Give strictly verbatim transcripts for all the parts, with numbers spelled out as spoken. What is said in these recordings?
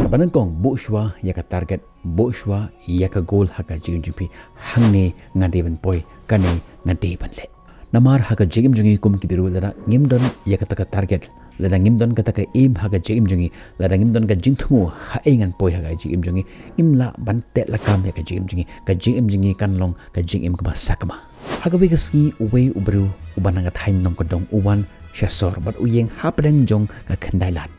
Ba nyngkong, buh shuwa ïa ka target, buh shuwa ïa ka goal ha ka jingim jong phi. Hangne nga dei ban poi, kane nga dei ban leh. Namar ha ka jingim jong ngi kum ki briew, lada ngim don ïa kata ka target, lada ngim don kata ka aim ha ka jingim jong ngi, lada ngim don ka jingthmu haei ngan poi ha ka jingim jong ngi, ngim lah ban teh lakam ïa ka jingim jong ngi. Ka jingim jong ngi kan long ka jingim kaba sakma. Ha kawei ka sngi, uwei u briew uba na ka thaiñ nongkyndong u wan sha sor bad u ïeng hapdeng jong ka khyndai lad.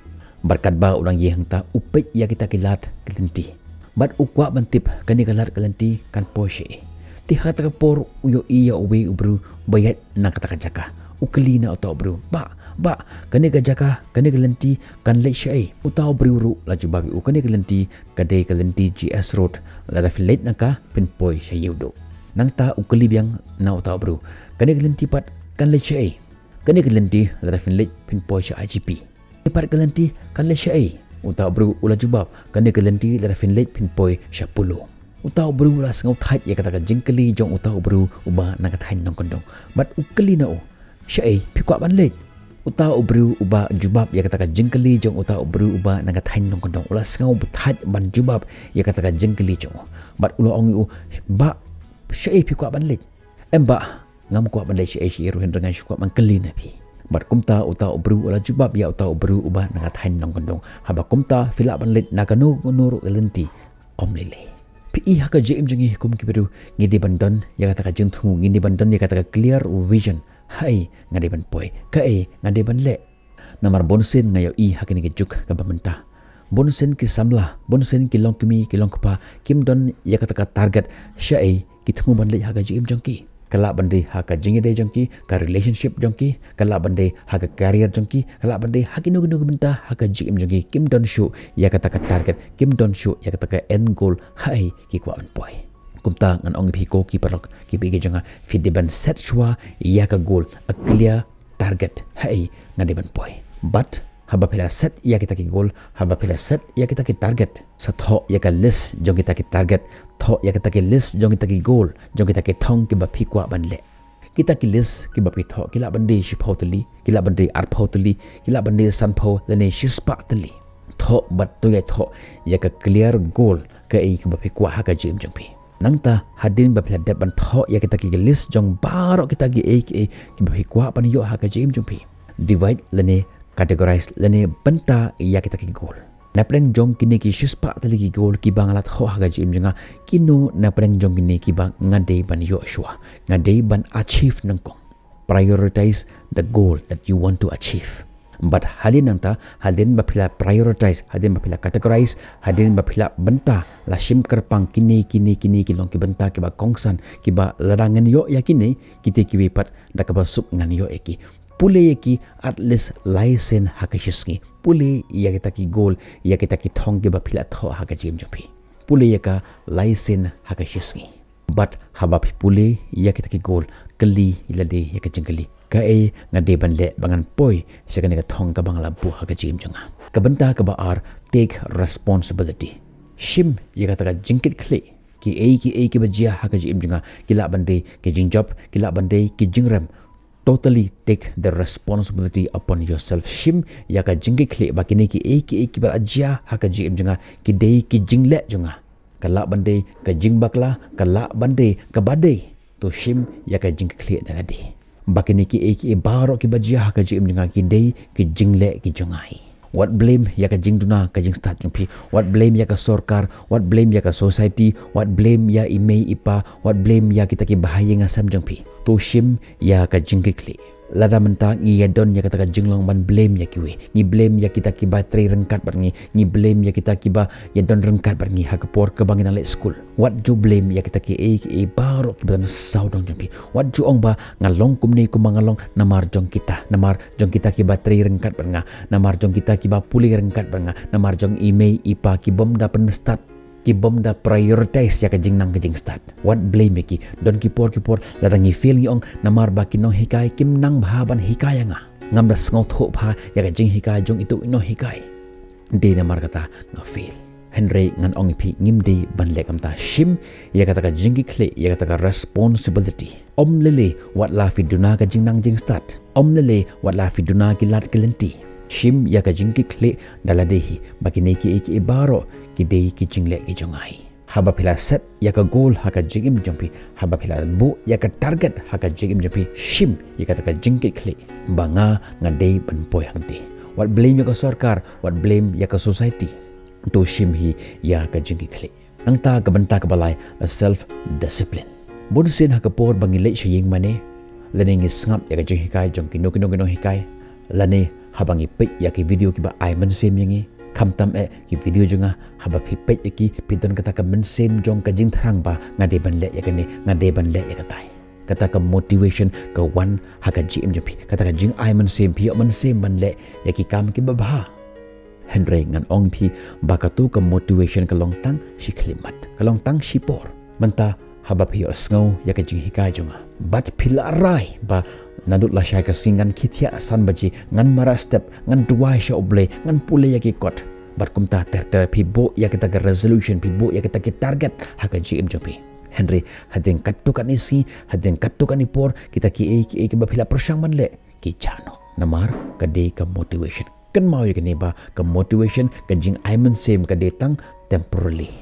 Bad katba u dang ïeng hangta, u peit ïa kita ki lad ki lynti. Bad u kwah ban tip kane ka lad ka lynti kan poi shaei. Te ha kata ka por u ïohi ïa uwei u briew ba ïaid na kata ka jaka. U kylli na uta u briew, "Bah, bah, kane ka jaka, kane ka lynti kan leit shaei?" Uta u briew ruh la jubab ïa u, "Kane ka lynti ka dei ka lynti G S Road. Lada phin leit na ka, phin poi sha Ïewduh." Nangta u kylli biang na uta u briew, "Kane ka lynti pat kan leit shaei?" "Kane ka lynti, lada phin leit, phin poi sha I G P." "Kane pat ka lynti kan leit shaei?" Uta u briew u la jubab, "Kane ka lynti, lada phin leit, phin poi sha Polo." Uta u briew u la sngew thait ïa kata ka jingkylli jong uta u briew uba na ka thaiñ nongkyndong. Bad u kylli na u, "Shaei phi kwah ban leit?" Uta u briew uba jubab ïa kata ka jingkylli jong uta u briew uba na ka thaiñ nongkyndong u la sngew bthait ban jubab ïa kata ka jingkylli jong u. Bad u la ong ïa u, "Bah, shaei phi kwah ban leit?" "Em bah, ngam kwah ban leit shaei shaei ruh, hynrei nga shu kwah ban kylli na phi." Bad kumta uta u briew u la jubab ïa uta u briew uba na ka thaiñ nongkyndong, "Haba kumta phi lah ban leit na kano kano ruh ka lynti, ym lei lei." Phi i, ha ka jingim jong ngi kum ki briew, ngi dei ban don ïa kata ka jingthmu, ngi dei ban don ïa kata ka clear vision. Haei nga dei ban poi, kaei nga dei ban leh. Namar bunsien nga ïohi ha kine ki juk kaba mynta, bunsien ki samla, bunsien ki longkmie, ki longkpa, kim don ïa kata ka target shaei ki thmu ban leit ha ka jingim jong ki. Ka lah ban dei ha ka jingïadei jong ki, ka relationship jong ki, ka lah ban dei ha ka career jong ki, ka lah ban dei ha kino kino ki bynta ha ka jingim jong ki, kim don shuh ïa kata ka target, kim don shuh ïa kata ka end goal, haei ki kwah ban poi. Kumta ngan ong ïa phi ko ki paralok, ki baieit ki jong nga, phi dei ban set shuwa ïa ka goal, a clear target, haei nga dei ban poi. Bad haba phi la set ïa kita ki goal, haba phi la set ïa kita ki target, sa thoh ïa ka list jong kita ki target, thoh ïa kita ki list jong kita ki goal, jong kita ki thong kiba phi kwah ban leh. Kita ki list kiba phi thoh ki lah ban dei shiphew tylli, ki lah ban dei arphew tylli, ki lah ban dei sanphew lane shispah tylli. Thoh bad to ïa thoh ïa ka clear goal, kaei kaba phi kwah ha ka jingim jong phi. Nangta hadien ba phi la dep ban thoh ïa kita ki list jong baroh kita kiei kiei kiba phi kwah ban ïoh ha ka jingim jong phi, divide lane categorize lane bynta ïa kita ki goal. Napdeng jong kine ki shispah tylli ki goal kiba nga la thoh ha ka jingim jong nga, kino napdeng jong kine kiba nga dei ban ïoh shuwa, nga dei ban achieve nyngkong? Prioritize the goal that you want to achieve. Bad hadien nangta, hadien ba phi la prioritize, hadien ba phi la categorize, hadien ba phi la bynta, la shim kyrpang kine, kine, kine ki long ki bynta kiba kongsan, kiba lada ngan ïoh ïa kine, kite kiwei pat da kaba suk ngan ïoh ïa ki. Pule ïa ki at least lai sien ha ka shi sngi. Pule ïa kita ki goal, ïa kita ki thong kiba phi la thoh ha ka jingim jong phi. Pule ïa ka lai sien ha ka shi sngi. Bad haba phi pule ïa kita ki goal, kylli ïa lade ïa ka jingkylli, kaei nga dei ban leh ba ngan poi sha kane ka thong kaba nga la buh ha ka jingim jong nga? Ka bynta kaba ar, take responsibility. Shim ïa kata ka jingkitkhlieh. Kiei kiei kiba jia ha ka jingim jong nga, ki lah ban dei ki jingjop, ki lah ban dei ki jingrem, totally take the responsibility upon yourself. Shim ïa ka jingkitkhlieh ba kine kiei kiei kiba la jia ha ka jingim jong nga ki dei ki jingleh jong nga. Ka lah ban dei ka jingbakla, ka lah ban dei kaba dei. To shim ïa ka jingkitkhlieh na lade ba kine kiei kiei baroh kiba jia ha ka jingim jong nga ki dei ki jingleh ki jong nga hi. Wat blame ïa ka jingduna ka jingstad jong phi. Wat blame ïa ka sorkar, wat blame ïa ka society, wat blame ïa i mei i pa, wat blame ïa kita ki bahaïing hasem jong phi. To shim ïa ka jingkitkhlieh. Lada mynta ngi ïa don ïa kata ka jinglong ban blame ïa kiwei, ngi blame ïa kita kiba trei ryngkat bad ngi, ngi blame ïa kita kiba ïa don ryngkat bad ngi ha ka por kaba ngi nang leit skul. Wat ju blame ïa kita kiei kiei baroh kiba don sawdong jong phi. Wat ju ong ba nga long kumne kumba nga long namar jong kita, namar jong kita kiba trei ryngkat bad nga, namar jong kita kiba pule ryngkat bad nga, namar jong i mei i pa ki bym da pynstad, ki bym da prioritize ïa ka jingnang ka jingstad. Wat blame ïa ki. Don ki por ki por lada ngi fail ngi ong namar ba ki nonghikai kim nang bha ban hikai ïa nga. Ngam da sngewthuh bha ïa ka jinghikai jong itu i nonghikai. Dei namar kata nga fail. Hynrei ngan ong ïa phi, ngim dei ban leh kumta. Shim ïa kata ka jingkitkhlieh, ïa kata ka responsibility. Ym lei lei wat la phi duna ka jingnang jingstad. Ym lei lei wat la phi duna ki lad ki lynti. Shim ïa ka jingkitkhlieh da lade hi ba kine kiei kiei baroh ki dei ki jingleh ki jong nga hi. Haba phi la set ïa ka goal ha ka jingim jong phi, haba phi la buh ïa ka target ha ka jingim jong phi, shim ïa kata ka jingkitkhlieh ba nga nga dei ban poi hangtei. Wat blame ïa ka sorkar, wat blame ïa ka society. To shim hi ïa ka jingkitkhlieh. Nangta ka bynta kaba lai, a self discipline. Bun sien ha ka por ba ngi leit sha ïing mane, lane ngi sngap ïa ka jinghikai jong kino kino ki nonghikai, lane haba ngi peit ïa ki video kiba ai mynsiem ïa ngi, khamtam eh ki video jong nga, haba phi peit ïa ki phi don kata ka mynsiem jong ka jingthrang ba nga dei ban leh ïa kane, nga dei ban leh ïa katai. Kata ka motivation ka wan ha ka jingim jong phi, kata ka jingai mynsiem, phi ïoh mynsiem ban leh ïa ki kam kiba bha. Hynrei ngan ong phi ba katu ka motivation ka long tang shi khyllipmat, ka long tang shipor. Mynta haba phi ïohsngew ïa ka jinghikai jong nga bad phi la rai ba naduh lashai ka sngi ngan khie thiah san baje, ngan mareh step, ngan duwai sha U Blei, ngan pule ïa ki kot. Bad kumta ter ter phi buh ïa kita ki resolution, phi buh ïa kita ki target ha ka jingim jong phi. Hynrei hadien katto katne sngi, hadien katto katne por, kita kiei kiei kiba phi la pyrshang ban leh ki jah noh. Namar ka dei ka motivation. Kynmaw ïa kane ba ka motivation, ka jingai mynsiem ka dei tang temporarily.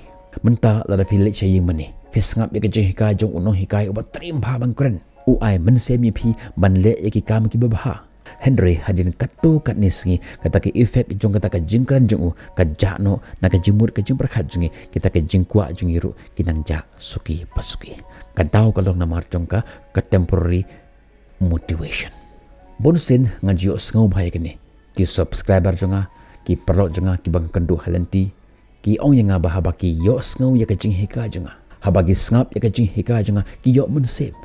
Mynta lada phi leit sha ïing mane, phi sngap ïa ka jinghikai jong u nonghikai uba triem bha ban kren, u ai mynsiem ïa phi ban leh ïa ki kam kiba bha. Hynrei hadien katto katne sngi kata ka effect jong kata ka jingkren jong u ka jah noh na ka jingmut ka jingpyrkhat jong ngi, kita ka jingkwah jong ngi ruh ki nang jah suki pa suki. Ka daw ka long namar jong ka, ka temporary motivation. Bun sien ngan ju ïohsngew bha ïa kane. Ki subscriber jong nga, ki paralok jong nga kiba nga kynduh ha lynti, ki ong ïa nga ba haba ki ïohsngew ïa ka jinghikai jong nga, haba ki sngap ïa ka jinghikai jong nga, ki ïoh mynsiem.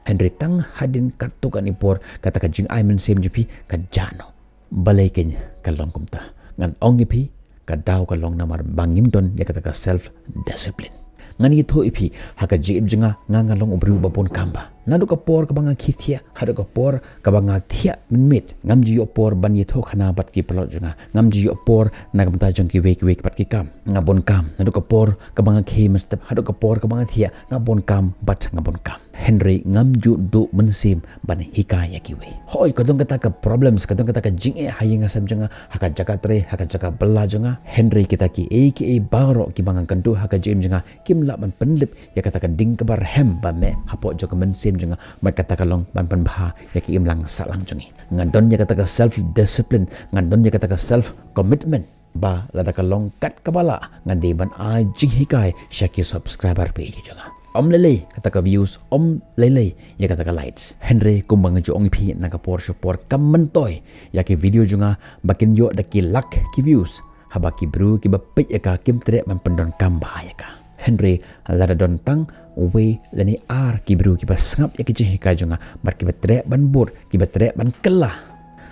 Hynrei tang hadien katto katne por kata ka jingai mynsiem jong phi ka jah noh. Balei kein ka long kumta? Ngan ong ïa phi, ka daw ka long namar ba ngim don ïa kata ka self discipline. Ngan ïathuh ïa phi, ha ka jingim jong nga, nga nga long u briew ba bun kam bha. Naduh ka por kaba nga khie thiah haduh ka por kaba nga thiah mynmiet, ngam ju ïoh por ban ïathuh khana bad ki paralok jong nga. Ngam ju ïoh por na ka bynta jong kiwei kiwei pat ki kam. Nga bun kam. Naduh ka por kaba nga khie mynstep haduh ka por kaba nga thiah, nga bun kam bad nga bun kam. Hynrei ngam ju duh mynsiem ban hikai ïa kiwei. Hooid, ka don kata ka problems, ka don kata ka jingeh ha ïing ha sem jong nga, ha ka jaka trei, ha ka jaka bylla jong nga. Hynrei kita kiei kiei baroh kiba nga kynduh ha ka jingim jong nga kim lah ban pynlip ïa kata ka ding kaba rhem ba meh hapoh jong ka mynsiem jong nga, bad kata ka long ban pynbha ïa ka imlang sahlang jong ngi. Nga don ïa kata ka self discipline, nga don ïa kata ka self commitment. Ba lada ka long kat kaba lah, ngan dei ban ai jinghikai sha ki subscriber page jong nga. Ym lei lei kata ka views, ym lei lei ïa kata ka likes. Hynrei kumba nga ju ong ïa phi na ka por sha por, kam myntoi ïa ki video jong nga ba kin ïoh da ki lak ki views, haba ki briew kiba peit ïa ka kim treh ban pyndonkam bha ïa ka. Hynrei lada don tang uwei lane ar ki briew kiba sngap ïa ki jinghikai jong nga bad kiba treh ban bud, kiba treh ban kylla,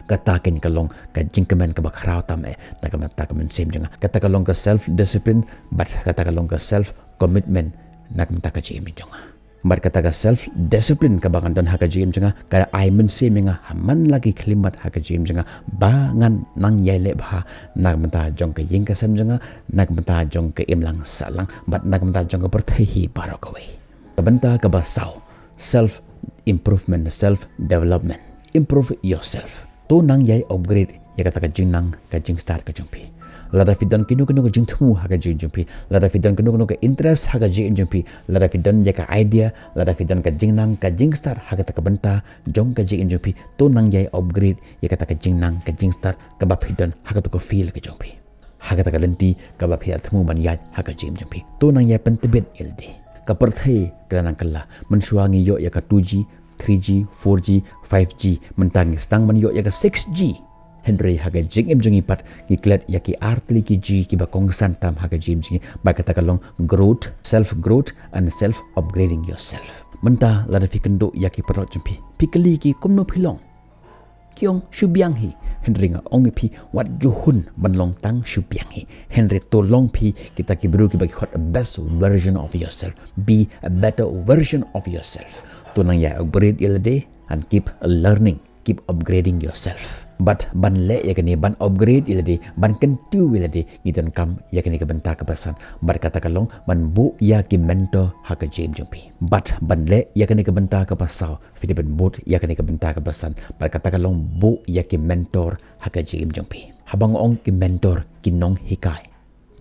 kata kein ka long ka jingkmen kaba khraw tam eh na ka bynta ka mynsiem jong nga. Kata ka long ka self discipline bad kata ka long ka self commitment na ka bynta ka jingim jong nga. Bad kata ka self discipline kaba ngan don ha ka jingim jong nga ka ai mynsiem ïa nga ha man la ki khyllipmat ha ka jingim jong nga ba ngan nang ïai leh bha na ka bynta jong ka ïing ka sem jong nga, na ka bynta jong ka imlang sahlang bad na ka bynta jong ka pyrthei hi baroh kawei. Ka bynta kaba saw, self improvement, self development. Improve yourself. To nang ïai upgrade ïa kata ka jingnang ka jingstad ka jong phi. Lada phi don kino kino ka jingthmu ha ka jingim jong phi, lada phi don kino kino ka interest ha ka jingim jong phi, lada phi don ïa ka idea, lada phi don ka jingnang ka jingstad ha kata ka bynta jong ka jingim jong phi, to nang ïai upgrade ïa kata ka jingnang ka jingstad kaba phi don ha kata ka field ka jong phi, ha kata ka lynti kaba phi la thmu ban ïaid ha ka jingim jong phi. To nang ïai pyntbit ïa lade. Ka pyrthei ka la nang kylla. Mynshuwa ngi ïoh ïa ka two G, three G, four G, five G. Mynta ngi sdang ban ïoh ïa ka six G. Hynrei ha ka jingim jong ngi pat ngi klet ïa ki artylli ki G kiba kongsan tam ha ka jingim jong ngi. Bad kata ka long growth, self growth and self upgrading yourself. Mynta lada phi kynduh ïa ki paralok jong phi, phi kylli ki kumno phi long, ki ong shu biang hi. Hynrei nga ong ïa phi, wat ju hun ban long tang shu biang hi. Hynrei to long phi kita ki briew kiba ki khot a best version of yourself. Be a better version of yourself. To nang ïai upgrade ïa lade and keep learning, keep upgrading yourself. Bad ban leh ïa kane, ban upgrade ïa lade, ban kyntiew ïa lade, ngi donkam ïa kane ka bynta kaba san. Bad kata ka long ban buh ïa ki mentor ha ka jingim jong phi. Bad ban leh ïa kane ka bynta kaba saw, phi dei ban bud ïa kane ka bynta kaba san. Bad kata ka long buh ïa ki mentor ha ka jingim jong phi. Haba nga ong ki mentor, ki nonghikai.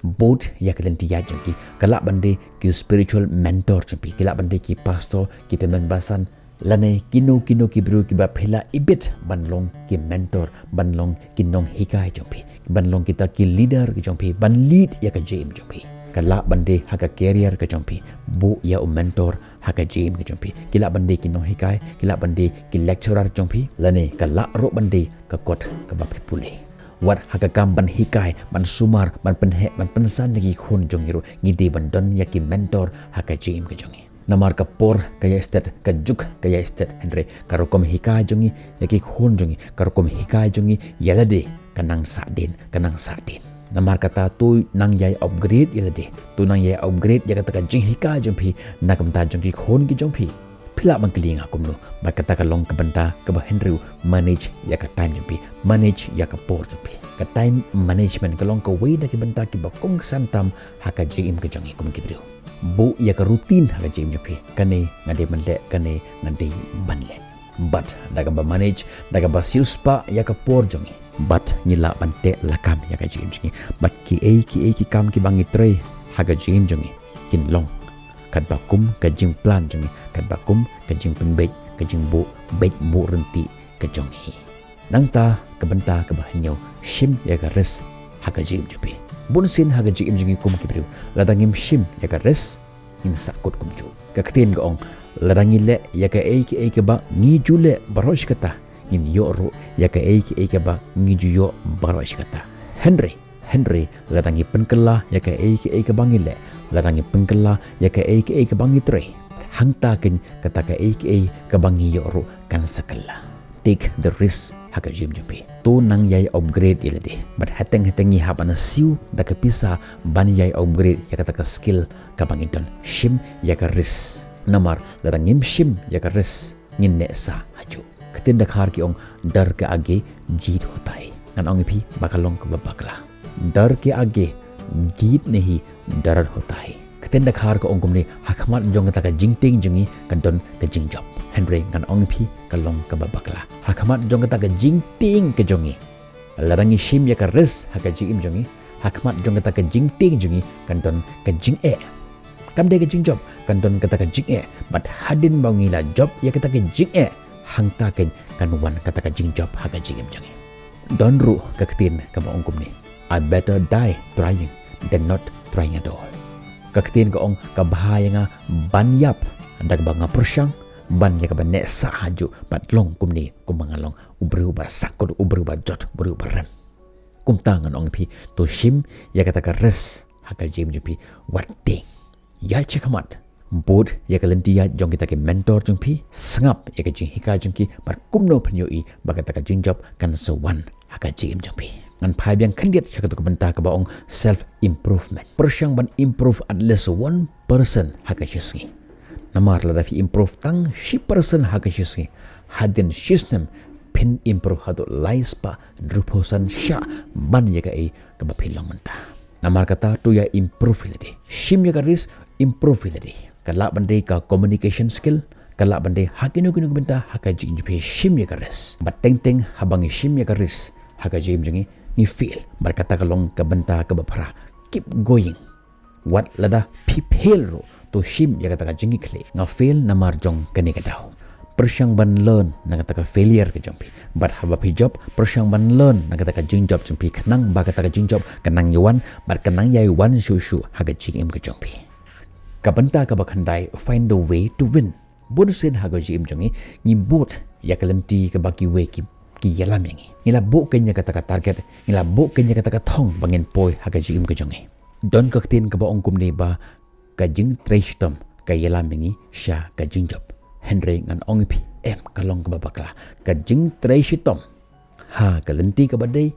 Bud ïa ki lynti ïaid jong ki. Ka lah ban dei ki spiritual mentor jong phi. Ki lah ban dei ki pastor, ki tymmen basan, lane kino kino ki briew kiba phi la ibit ban long ki mentor, ban long ki nonghikai jong phi, ban long kita ki leader ki jong phi, ban lead ïa ka jingim jong phi. Ka lah ban dei ha ka career ka jong phi, buh ïa u mentor ha ka jingim ka jong phi. Ki lah ban dei ki nonghikai, ki lah ban dei ki lecturer jong phi, lane ka lah ruh ban dei ka kot kaba phi pule. Wat ha ka kam ban hikai, ban sumar, ban pynheh, ban pynsan ïa ki khun jong ngi ruh, ngi dei ban don ïa ki mentor ha ka jingim ka jong ngi. Namar ka por ka ïai stet, ka juk ka ïai stet, hynrei ka rukom hikai jong ngi ïa ki khun jong ngi, ka rukom hikai jong ngi ïa lade, ka nang sahdien, ka nang sahdien. Namar kata to nang ïai upgrade ïa lade, to nang ïai upgrade ïa kata ka jinghikai jong phi na ka bynta jong ki khun ki jong phi. Phi lah ban kylli ïa nga kumno? Bad kata ka long ka bynta kaba hynriew, manage ïa ka time jong phi, manage ïa ka por jong phi. Ka time management ka long kawei na ki bynta kiba kongsan tam ha ka jingim ka jong ngi kum ki briew. Buh ïa ka routine ha ka jingim jong phi. Kane nga dei ban leh, kane nga dei ban leh. Bad da kaba manage, da kaba siewspah ïa ka por jong ngi, bad ngi lah ban teh lakam ïa ka jingim jong ngi. Bad kiei kiei ki kam kiba ngi trei ha ka jingim jong ngi kin long katba kum ka jingplan jong ngi, katba kum ka jingpynbeit, ka jingbuh beit buh ryntih ka jong ngi. Nangta ka bynta kaba hynñiew, shim ïa ka risk ha ka jingim jong phi. Bun sien ha ka jingim jong ngi kum ki briew, lada ngim shim ïa ka risk, ngin sahkut kumjuh. Ka ktien ka ong, lada ngi leh ïa kaei kaei kaba ngi ju leh baroh shi katta, ngin ïoh ruh ïa kaei kaei kaba ngi ju ïoh baroh shi katta. Hynrei, hynrei lada ngi pynkylla ïa kaei kaei kaba ngi leh, lada ngi pynkylla ïa kaei kaei kaba ngi trei, hangta keiñ kata kaei kaei kaba ngi ïoh ruh kan sa kylla. Take the risk ha ka jingim jong phi. To nang ïai upgrade ïa lade. Bad hateng hateng ngi hap ban siew da ka pisa ban ïai upgrade ïa kata ka skill kaba ngi don. Shim ïa ka risk. Namar lada ngim shim ïa ka risk, ngin neh sah hajuh. Ka ktien Dkhar ki ong, डर के आगे जीत होता है. Ngan ong ïa phi ba ka long kaba bakla. डर के आगे जीत नहीं, डर होता है. Ka ktien Dkhar ka ong kumne, ha khmat jong kata ka jingtieng jong ngi ka don ka jingjop. Hynrei ngan ong ïa phi, ka long kaba bakla. Ha khmat jong kata ka jingtieng ka jong ngi, lada ngi shim ïa ka risk ha ka jingim jong ngi, ha khmat jong kata ka jingtieng jong ngi kan don ka jingeh. Kam dei ka jingjop, kan don kata ka jingeh. Bad hadien ba ngi la jop ïa kata ka jingeh, hangta keiñ kan wan kata ka jingjop ha ka jingim jong ngi. Don ruh ka ktien kaba ong kumne, I better die trying than not trying at all. Ka ktien ka ong, ka bha ïa nga ban ïap da kaba nga pyrshang, ban ïa kaba neh sah hajuh bad long kumne kumba nga long, u briew ba sahkut, u briew ba jot, u briew ba rem. Kumta ngan ong ïa phi, to shim ïa kata ka risk ha ka jingim jong phi, wat tieng. Ïaid shakhmat. Bud ïa ka lynti ïaid jong kita ki mentor jong phi, sngap ïa ka jinghikai jong ki, bad kumno phin ïohi ba kata ka jingjop kan sa wan ha ka jingim jong phi. Ngan phai biang khyndiat sha kata ka bynta kaba ong self improvement. Pyrshang ban improve at least one percent ha ka shi sngi. Namar lada phi improve tang shi percent ha ka shi sngi, hadien shi snem phin improve haduh lai spah hynriewphew san shah ban ïa kaei kaba phi long mynta. Namar kata to ïa improve ïa lade. Shim ïa ka risk, improve ïa lade. Ka lah ban dei ka communication skill, ka lah ban dei ha kino kino ki bynta ha ka jingim jong phi, shim ïa ka risk. Bad teng teng haba ngi shim ïa ka risk ha ka jingim jong ngi, ngi fail. Bad kata ka long ka bynta kaba phra. Keep going. Wat lada phi fail ruh, to shim ïa kata ka jingkitkhlieh, nga fail namar jong kane ka daw. Pyrshang ban learn na kata ka failure ka jong phi. Bad haba phi jop, pyrshang ban learn na kata ka jingjop jong phi, khnang ba kata ka jingjop kan nang ïa wan, bad kan nang ïai wan shuh shuh ha ka jingim ka jong phi. Ka bynta kaba khyndai, find a way to win. Bun sien ha ka jingim jong ngi, ngi bud ïa ka lynti kaba kiwei ki, ki ïalam ïa ngi. Ngi la buh keiñ ïa kata ka target, ngi la buh keiñ ïa kata ka thong ba ngin poi ha ka jingim ka jong ngi. Don ka ktien kaba ong kumne ba ka jingtrei shitom ka ïalam ïa ngi sha ka jingjop. Hynrei ngan ong ïa phi, em, ka long kaba bakla. Ka jingtrei shitom ha ka lynti kaba dei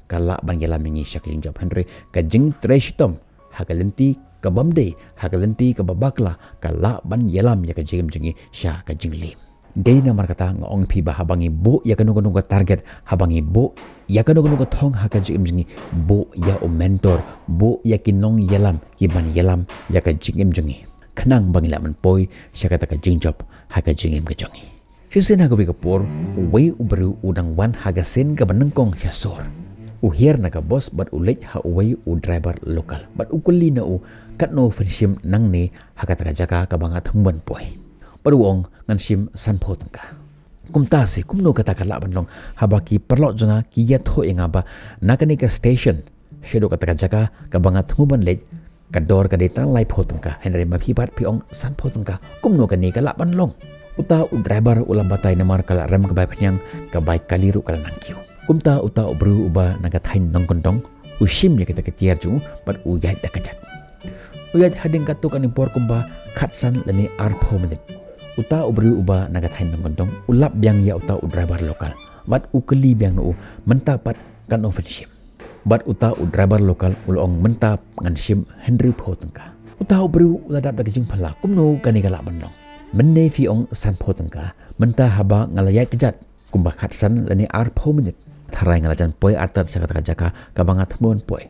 ka lah ban ïalam ïa ngi sha ka jingjop. Hynrei ka jingtrei shitom ha ka lynti kabym dei, ha ka lynti kaba bakla, ka lah ban ïalam ïa ka jingim jong ngi sha ka jingleh. Dei namar kata nga ong phi ba haba ngi buh ïa kano kano ka target, haba ngi buh ïa kano kano ka thong ha ka jingim jong ngi, buh ïa u mentor, buh ïa ki nongïalam ki ban ïalam ïa ka jingim jong ngi, khnang ba ngi lah ban poi sha kata ka jingjop ha ka jingim ka jong ngi. Shisien ha kawei ka por, uwei u briew u dang wan ha ka sien kaba nyngkong sha sur. U hiar na ka bos bad u leit ha uwei u driver local bad u kylli na u, katno phin shim nangne ha kata ka jaka kaba nga thmu ban poi. Bad u ong, ngan shim sanphew tyngka. Kumta shi kumno kata ka lah ban long, haba ki paralok jong nga ki ïathuh ïa nga ba na kane ka station shaduh kata ka jaka kaba nga thmu ban leit, ka dor ka dei tang laiphew tyngka, hynrei ma phi pat phi ong sanphew tyngka. Kumno kane ka lah ban long? Uta u driver u la batai namar ka la rem ka bai phniang, ka bai kali ruh ka la nang kiew. Kumta uta u briew uba na ka thaiñ Nongkyndong u shim ïa kata ka tiar jong u bad u ïaid da ka kjat. U ïaid hadien katto katne por kumba khatsan lane arphew minit. Uta u briew uba na ka thaiñ Nongkyndong u lap biang ïa uta u driver local bad u kylli biang na u, mynta pat katno phin shim? Bad uta u driver local u la ong, mynta ngan shim hynriewphew tyngka. Uta u briew u la dap da ka jingphylla, kumno kane ka lah ban long? Mynne phi ong sanphew tyngka, mynta haba nga la ïaid kjat kumba khatsan lane arphew minit, tharai nga la jan poi artat sha kata ka jaka kaba nga thmu ban poi.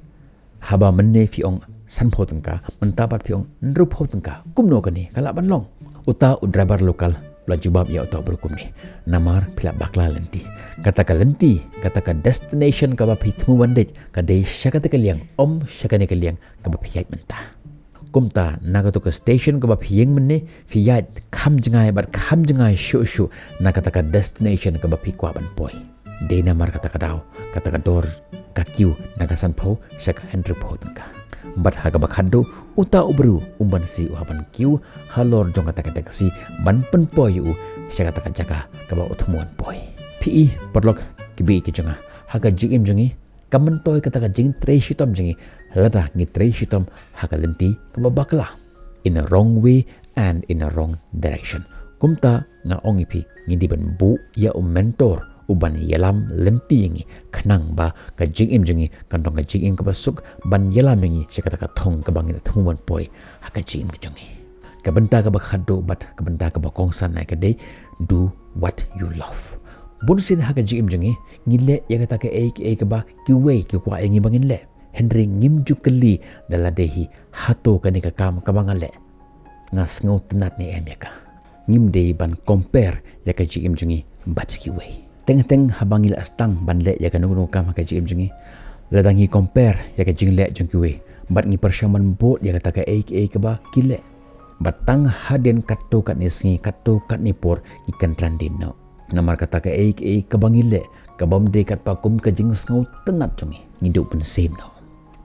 Haba mynne phi ong sanphew tyngka, mynta pat phi ong hynriewphew tyngka. Kumno kane ka lah ban long? Uta u driver local u la jubab ïa uta u briew kumne, namar phi la bakla lynti. Kata ka lynti, kata ka destination kaba phi thmu ban leit, ka dei sha kata ka liang, ym sha kane ka liang kaba phi ïaid mynta. Kumta na kato ka station kaba phi ïeng mynne, phi ïaid kham jngai bad kham jngai shuh shuh na kata ka destination kaba phi kwah ban poi. Dei namar kata ka daw, kata ka dor ka kiew na ka sanphew sha ka hynriewphew tyngka. Bad ha kaba khatduh, uta u briew um ban shu hap ban kiew halor jong kata ka taxi ban pynpoi ïa u sha kata ka jaka kaba u thmu ban poi. Phi i paralok kiba ïeit ki jong nga, ha ka jingim jong ngi, kam myntoi kata ka jingtrei shitom jong ngi lada ngi trei shitom ha ka lynti kaba bakla, in a wrong way and in a wrong direction. Kumta nga ong ïa phi, ngi dei ban buh ïa u mentor u ban ïalam lynti ïa ngi, khnang ba ka jingim jong ngi kan long ka jingim kaba suk, ban ïalam ïa ngi sha kata ka thong kaba ngi la thmu ban poi ha ka jingim ka jong ngi. Ka bynta kaba khatduh bad ka bynta kaba kongsan ka dei, do what you love. Bunsien ha ka jingim jong ngi, ngi leh ïa kata kaei kaei kaba kiwei ki kwah ïa ngi ba ngin leh. Hynrei ngim ju kylli da lade hi, hato kane ka kam kaba nga leh, nga sngewtynnat ne em ïa ka? Ngim dei ban compare ïa ka jingim jong ngi bad kiwei. Teng teng haba ngi la sdang ban leh ïa kano kano ka kam ha ka jingim jong ngi, lada ngi compare ïa ka jingleh jong kiwei bad ngi pyrshang ban bud ïa kata kaei kaei kaba ki leh, bad tang hadien katto katne sngi, katto katne por, ngi kyntran dien noh. Namar kata kaei kaei kaba ngi leh, ka bym dei katba kum ka jingsngewtynnat jong ngi, ngi duh mynsiem noh.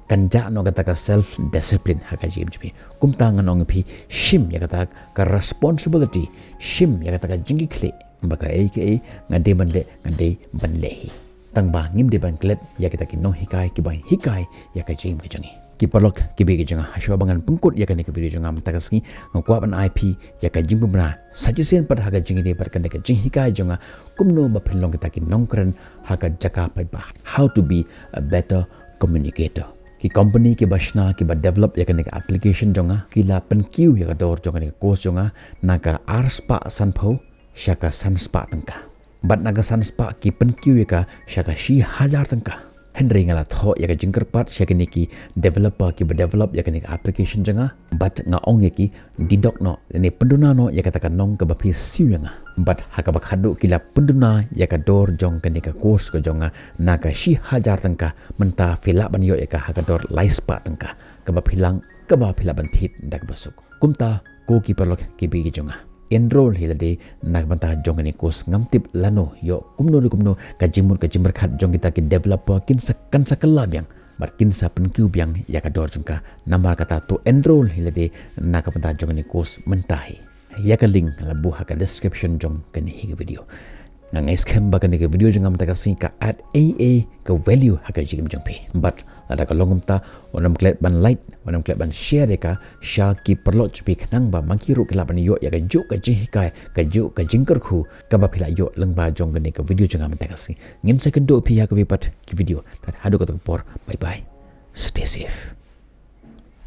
Kan jah noh kata ka self discipline ha ka jingim jong phi. Kumta ngan ong ïa phi, shim ïa kata ka responsibility, shim ïa kata ka jingkitkhlieh ba kaei kaei nga dei ban leh, nga dei ban leh hi. Tang ba ngim dei ban klet ïa kita ki nonghikai kiba hikai ïa ka jingim ka jong ngi. Ki paralok kiba ïeit ki jong nga, ha shuwa ba ngan pynkut ïa kane ka video jong nga mynta ka sngi, nga kwah ban ai phi ïa ka jingpynbna sa shisien pat ha ka jingïadei bad kane ka jinghikai jong nga, kumno ba phin long kita ki nongkren ha ka jaka paidbah. How to be a better communicator. Ki company kiba shna kiba develop ïa kane ka application jong nga, ki la pynkiew ïa ka dor jong kane ka course jong nga na ka arspah sanphew sha ka sanspah tyngka. Bad na ka sanspah ki pynkiew ïa ka sha ka shi hajar tyngka. Hynrei nga la thoh ïa ka jingkyrpad sha kine ki developer kiba develop ïa kane ka application jong nga, bad nga ong ïa ki, deduct noh, lane pynduna noh ïa kata ka nong kaba phi siew ïa nga. Bad ha kaba khatduh ki la pynduna ïa ka dor jong kane ka course ka jong nga na ka shi hajar tyngka, mynta phi lah ban ïoh ïa ka ha ka dor laispah tyngka, kaba phi lah, kaba phi lah ban thied da kaba suk. Kumta, ko ki paralok kiba ïeit ki jong nga, enroll hi lade na ka bynta jong kane ka course. Ngam tip lano, ïoh kumno ruh kumno, ka jingmut ka jingpyrkhat jong kita ki developer kin sa, kan sa kylla biang bad kin sa pynkiew biang ïa ka dor jong ka. Namar kata, to enroll hi lade na ka bynta jong kane ka course mynta hi. Ïa ka link la buh ha ka description jong kane hi ka video. Nga ngeit skhem ba kane ka video jong nga mynta ka sngi ka add ei ei ka value ha ka jingim jong phi. Bad lada ka long kumta, wat nym klet ban like, wat nym klet ban share ïa ka sha ki paralok jong phi, khnang ba ma ki ruh ki lah ban ïoh ïa kajuh ka jinghikai, kajuh ka jingkyrkhu kaba phi la ïoh lyngba jong kane ka video jong nga mynta ka sngi. Ngin sa kynduh ïa phi ha kawei pat ka video. Tad haduh kato ka por, bye bye. Stay safe.